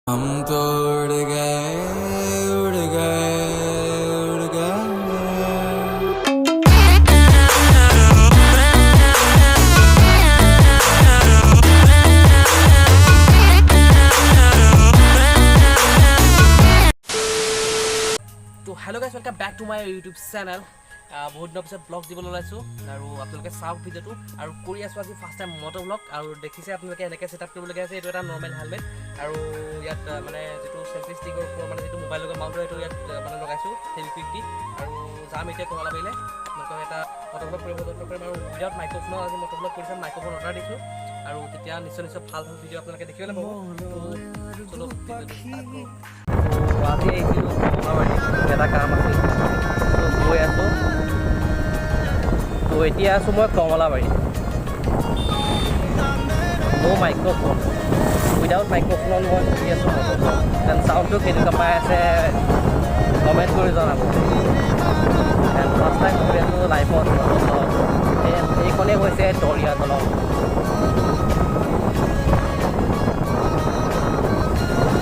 हम तो उड़ गए, उड़ गए, उड़ गए। তো hello guys, welcome back to my YouTube channel. বহুত দিনৰ পিছত ব্লগ দিবলৈ ওলাইছোঁ আৰু আপোনালোকে চাওক ভিডিঅ'টো। আৰু কৰি আছোঁ আজি ফাৰ্ষ্ট টাইম মটো ব্লগ। আৰু দেখিছে আপোনালোকে, এনেকৈ ছেট আপ কৰিবলগীয়া আছে। এইটো এটা নৰ্মেল হেলমেট আৰু ইয়াত মানে যিটো চেল্ফি ষ্টিকৰ ওপৰত মানে যিটো মোবাইল লগত মাউণ্ট হয়, সেইটো ইয়াত মানে লগাইছোঁ ফেভিকুইক দি। আৰু যাম এতিয়া কমলাবাৰীলৈ। আপোনালোকক এটা মটো ব্লগ কৰিব যত্ন কৰিম আৰু উইদাউট মাইক্ৰফোনত আজি মটো ব্লগ কৰিছে। মাইক্ৰফোন অৰ্ডাৰ দিছোঁ আৰু তেতিয়া নিশ্চয় নিশ্চয় ভাল ভাল ভিডিঅ' আপোনালোকে দেখিবলৈ পাব। তো চলো, ভিডিঅ'টো ষ্টাৰ্ট কৰোঁ। তো আজি আহিছিলোঁ কমলাবাৰী, এটা কাম আছিল, তো গৈ আছোঁ। তো এতিয়া আছোঁ মই কমলাবাৰী। ন' মাইক্ৰফোন, উইদাউট মাইক্ৰফোনত মই কৰি আছোঁ মটো। এণ্ড চাউণ্ডটো কেনেকুৱা পাই আছে কমেণ্ট কৰি জনাব। এণ্ড ফাৰ্ষ্ট টাইম কৰি আছোঁ লাইফত মটো। এইখনেই হৈছে দৰিয়া দলং।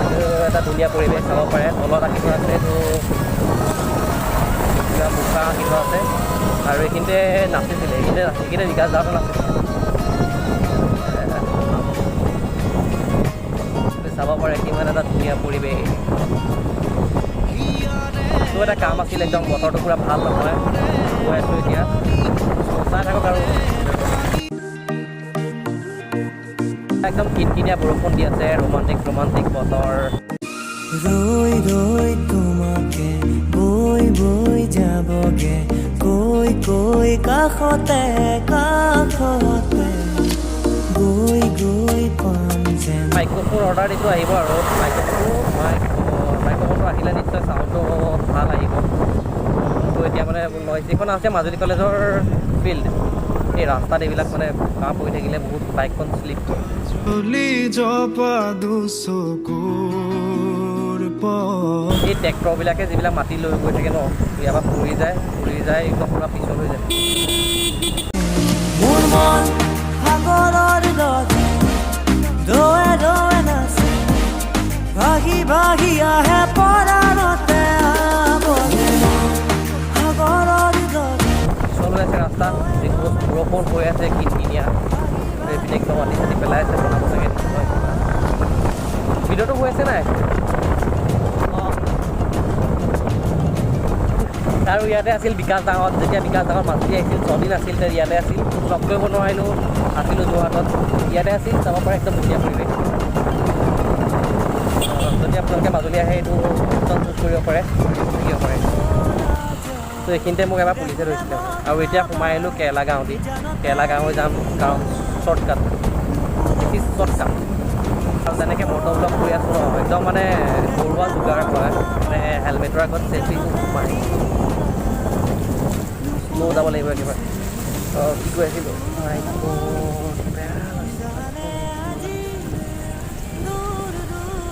এইটো এটা ধুনীয়া পৰিৱেশ, চাব পাৰে। তলত আঁকি থোৱা আছে, এইটো কিবা মুখা আঁকি থোৱা আছে। আৰু এইখিনিতে নাচিছিলে, এইখিনিতে এইখিনিতে বিকাশ দাহঁতে নাচিছিলে। চাব পাৰে কিমান এটা ধুনীয়া পৰিৱেশ। তো এটা কাম আছিল, একদম বতৰটো পূৰা ভাল নহয়। গৈ আছোঁ এতিয়া, চাই থাকক। আৰু একদম কিনকিনীয়া বৰষুণ দি আছে, ৰোমান্টিক ৰোমান্টিক বতৰ। ৰৈ ৰৈ তোমাকে বৈ বৈ যাবগে কৈ কৈ কাষতে কাষতে গৈ গৈ পাম যেন। মাইক্ৰফোন অৰ্ডাৰ দিছোঁ, আহিব। আৰু মাইক্ৰফোনটো আহিলে নিশ্চয় চাউণ্ডটো ভাল আহিব। তো এতিয়া মানে নইজ, এইখন আছে মাজুলী কলেজৰ ফিল্ড। এই ৰাস্তাত এইবিলাক মানে বোকা পৰি থাকিলে বহুত বাইকখন শ্লিপ কৰে। চলি জপা দুচকুৰ পথ। এই ট্ৰেক্টৰবিলাকে যিবিলাক মাটি লৈ গৈ থাকে ন, ইয়াৰ পৰা পৰি যায়, পৰি যায়, একদম পূৰা পিছল হৈ যায়। মোৰ মন সাগৰৰ দৰে ৰৈ ৰৈ নাচে, ভাহি ভাহি আহে পৰাণতে আৱৰে সাগৰৰ দৰে। পিছল হৈ আছে ৰাস্তা। যিটো বৰষুণ হৈ আছে কিনকিনীয়া, এইপিনে একদম মাটি চাটি পেলাই আছে, বনাব চাগে নিশ্চয়। ভিডিঅ'টো হৈ আছে নাই? অঁ। আৰু ইয়াতে আছিল বিকাশ দাহঁত। যেতিয়া বিকাশ দাহঁত মাজুলী আহিছিল, 6 দিন আছিল, তেতিয়া ইয়াতে আছিল। লগ কৰিব নোৱাৰিলোঁ, আছিলোঁ যোৰহাটত। ইয়াতে আছিল, চাব পাৰে একদম ধুনীয়া পৰিৱেশ। যদি আপোনালোকে মাজুলী আহে, এইটো অপশ্যন চুজ কৰিব পাৰে, থাকিব পাৰে। তো এইখিনিতে মোক এবাৰ পুলিচে ধৰিছিলে। আৰু এতিয়া সোমাই আহিলোঁ কেৰেলা গাঁও দি। কেৰেলা গাঁও হৈ যাম, কাৰণ শ্বৰ্টকাট, this is shortcut. আৰু তেনেকৈ মটৰ ব্লগ কৰি আছোঁ ন, একদম মানে ঘৰুৱা যোগাৰ হয়, মানে হেলমেটৰ আগত চেল্ফি মাৰি শ্ল' যাব লাগিব একেবাৰে। অঁ, কি কৈ আছিলোঁ? মাই গড, বেয়া লাগিছে।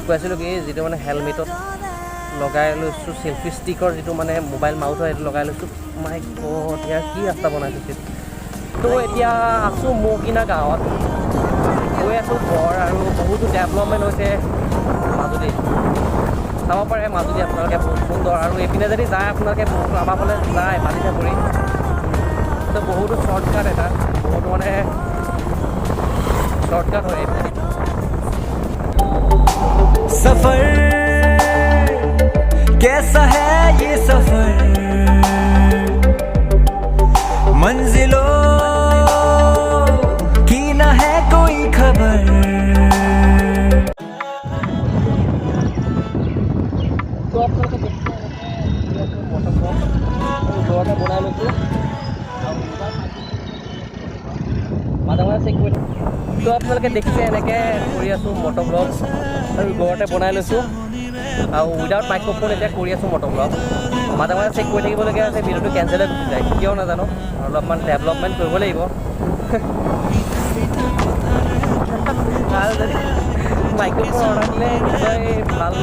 কৈ আছিলোঁ কি, যিটো মানে হেলমেটত লগাই লৈছোঁ চেল্ফি ষ্টিকৰ যিটো মানে মোবাইল মাউথ হয়, সেইটো লগাই লৈছোঁ। মাই গড, ইয়াৰ কি ৰাস্তা বনাই থৈছে! তো এতিয়া আছোঁ মৌকিনা গাঁৱত, গৈ আছোঁ ঘৰ। আৰু বহুতো ডেভেলপমেণ্ট হৈছে মাজুলীত, চাব পাৰে মাজুলী আপোনালোকে, বহুত সুন্দৰ। আৰু এইপিনে যদি যায় আপোনালোকে, বহুত আমাৰ ফালে যায় বালি চাপৰি, তো বহুতো শ্বৰ্টকাট এটা, বহুতো মানে শ্বৰ্টকাট হয় এইপিনে। सफर कैसा है ये सफर, मंजिलों की न है कोई खबर। তো আপোনালোকে দেখিছে, এনেকৈ মটৰ ঘৰতে বনাই লৈছোঁ আৰু মাজে মাজে চেক কৰি। তো আপোনালোকে দেখিছে, এনেকৈ কৰি আছোঁ মটৰ ব্লগ আৰু ঘৰতে বনাই লৈছোঁ আৰু উইদাউট মাইক্ৰফোন এতিয়া কৰি আছোঁ মটৰ ব্লগ। মাজে মাজে চেক কৰি থাকিবলগীয়া হৈছে, ভিডিঅ'টো কেঞ্চেল হৈ গুচি যায়, কিয় নাজানো। অলপমান ডেভেলপমেণ্ট কৰিব লাগিব। ভাল যদি মাইক্ৰফোন অৰ্ডাৰ দিলে নিশ্চয় ভাল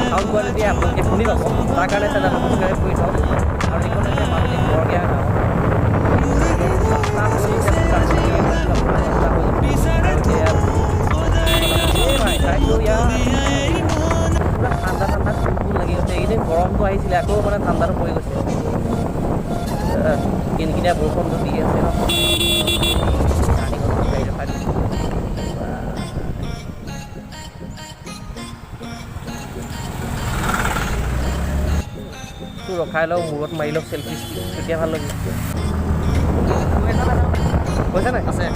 চাউণ্ড কোৱালিটি আপোনালোকে শুনি পাব। তাৰ কাৰণে চেনেলটো ছাবস্ক্ৰাইব কৰি থওক। আৰু এইখন হৈছে মাজুলী গড়গীয়া গাঁও। ৰাস্তা পদূলি ৰাস্তা হৈ যাব। আৰু এতিয়া এই ভাই চাইছোঁ। আহিছিলে, আকৌ মানে ঠাণ্ডাটো পৰি গৈছে। কিনকিনীয়া বৰষুণটো দি আছে ন। গাড়ী ৰখাই দিছোঁ। ৰখাই লওঁ, মূৰত মাৰি লওক চেল্ফি ষ্টিক, তেতিয়া ভাল লাগিব। হৈছে নাই আছে।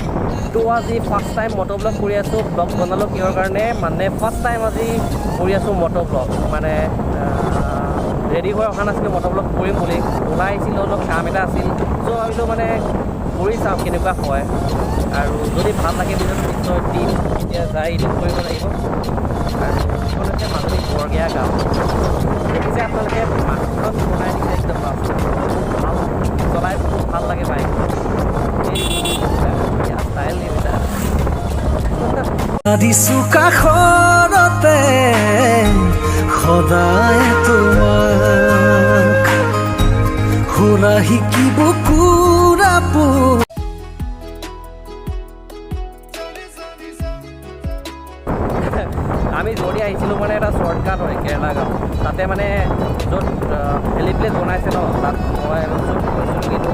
তো আজি ফাৰ্ষ্ট টাইম মটৰ ব্লগ কৰি আছোঁ। ব্লগ বনালোঁ কিহৰ কাৰণে, মানে ফাৰ্ষ্ট টাইম আজি কৰি আছোঁ মটৰ ব্লগ। মানে ৰেডি হৈ অহা নাছিলোঁ মটৰ ব্লগ কৰিম বুলি, ওলাই আহিছিলোঁ, অলপ কাম এটা আছিল। চ' ভাবিলোঁ মানে কৰি চাওঁ কেনেকুৱা হয়, আৰু যদি ভাল লাগে পিছত নিশ্চয় দিম। এতিয়া যাই এডিট কৰিব লাগিব। আৰু এইখন হৈছে মাজুলী বৰগেয়া গাঁও। দেখিছে আপোনালোকে মাছখন বনাই দিছে একদম ৰাস্তা ভাল, চলাই বহুত ভাল লাগে বাইক। ষ্টাইল দিছো কাষৰতে সদায় তোমাক শুনা শিকিব কুৰাপো। আমি যদি আহিছিলোঁ মানে এটা শ্বৰ্টকাট হয় কেৰেলা গাঁও, তাতে মানে য'ত হেলিপ্লেচ বনাইছে ন, তাত মই শ্বুট কৰিছিলোঁ, কিন্তু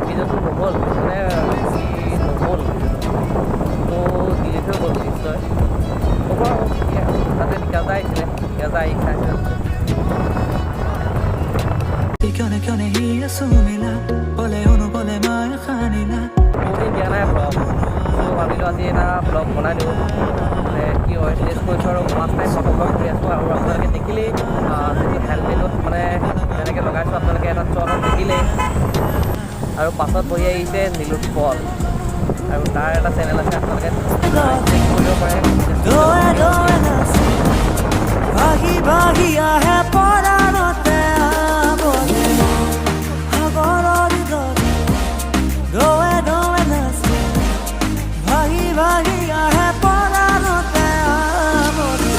ভিডিঅ'টো নহ'ল, মানে বেছি নহ'ল, তো ডিলিট হৈ গ'ল নিশ্চয়। হ'ব আৰু তাতে বিকাশ আহিছিলে, বিকাশ আহি চাইছিলে। ক্ষণে ক্ষণে হিয়া চুমিলা বলে অনুবলে মায়া খানিলা। বহুত দিন দিয়া নাই ব্লগ, ত' ভাবিলোঁ আজি এটা ব্লগ বনাই দিওঁ। মানে কি হয়, টেষ্ট কৰিছোঁ আৰু ফাৰ্ষ্ট টাইম মটৰ ব্লগ কৰি আছোঁ। আৰু আপোনালোকে দেখিলেই যিটো হেলমেটত মানে যেনেকৈ লগাইছোঁ, আপোনালোকে এটা শ্বটত দেখিলেই। আৰু পাছত বহি আহিছে নীলোৎপল, আৰু তাৰ এটা চেনেল আছে, আপোনালোকে চেক কৰিব পাৰে। দৌৰে দৌৰে নাচি ভাগি ভাগি আহে পৰাণতে আৱৰে সাগৰৰ দৰে। দৌৰে দৌৰে নাচি ভাগি ভাগি আহে পৰাণতে আৱৰে।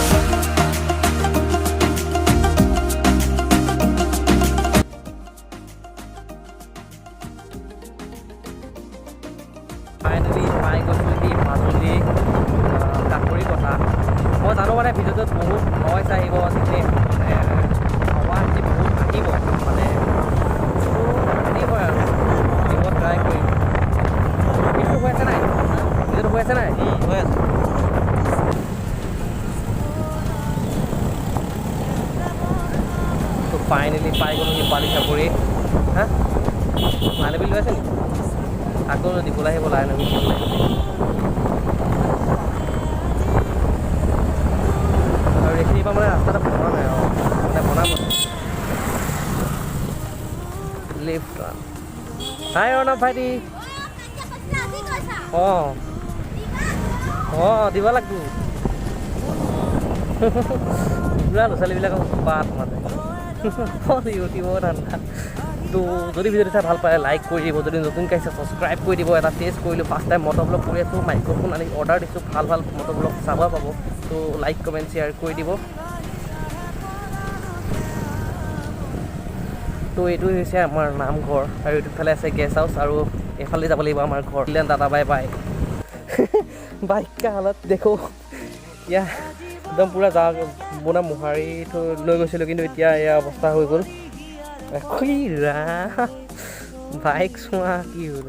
ফাইনেলি পাই গৈছোঁ মাজুলী কাকৰি কথা। মই জানো মানে ভিডিঅ'টোত বহুত নইজ আহিব, যিখিনি মানে হাৱা বহুত আহিব, মানে হেৰি হয় আৰু দিব ট্ৰাই কৰিম। ভিডিঅ'টো হৈ আছে নাই? ভিডিঅ'টো হৈ আছে নাই? হৈ আছে। তো ফাইনেলি পাই গ'লোঁ বালি চাপৰি। হা, লাইন বিল লৈ আছে নেকি? আকৌ দিবলৈ আহিব লাইন বিল। আৰু এইখিনিৰ পৰা মানে ৰাস্তাটো বনোৱা নাই আৰু মানে বনাব। লিফ্ট হাই অৰ্ণৱ ভাইটি। অঁ অঁ দিব লাগিব। পুৰা ল'ৰা ছোৱালীবিলাকক উৎপাত, মানে ইউটিউবৰ ধান্দা। তো যদি ভিডিঅ'টো চাই ভাল পায় লাইক কৰি দিব, যদি নতুনকৈ আহিছে ছাবস্ক্ৰাইব কৰি দিব। এটা টেষ্ট কৰিলোঁ, ফাৰ্ষ্ট টাইম মটৰ ব্লগ কৰি আছোঁ, মাইক্ৰফোন আনি অৰ্ডাৰ দিছোঁ, ভাল ভাল মটৰ ব্লগ চাব পাব। তো লাইক কমেণ্ট শ্বেয়াৰ কৰি দিব। তো এইটো হৈছে আমাৰ নামঘৰ, আৰু এইটোফালে আছে গেষ্ট হাউচ, আৰু এইফালে যাব লাগিব আমাৰ ঘৰ। দাদা বাই বাই। বাইক কা হালত দেখো, ইয়া একদম পূৰা যা বোনা মোহাৰি থৈ লৈ গৈছিলোঁ, কিন্তু এতিয়া এয়া অৱস্থা হৈ গ'ল। বাইক চোৱা কি হ'ল।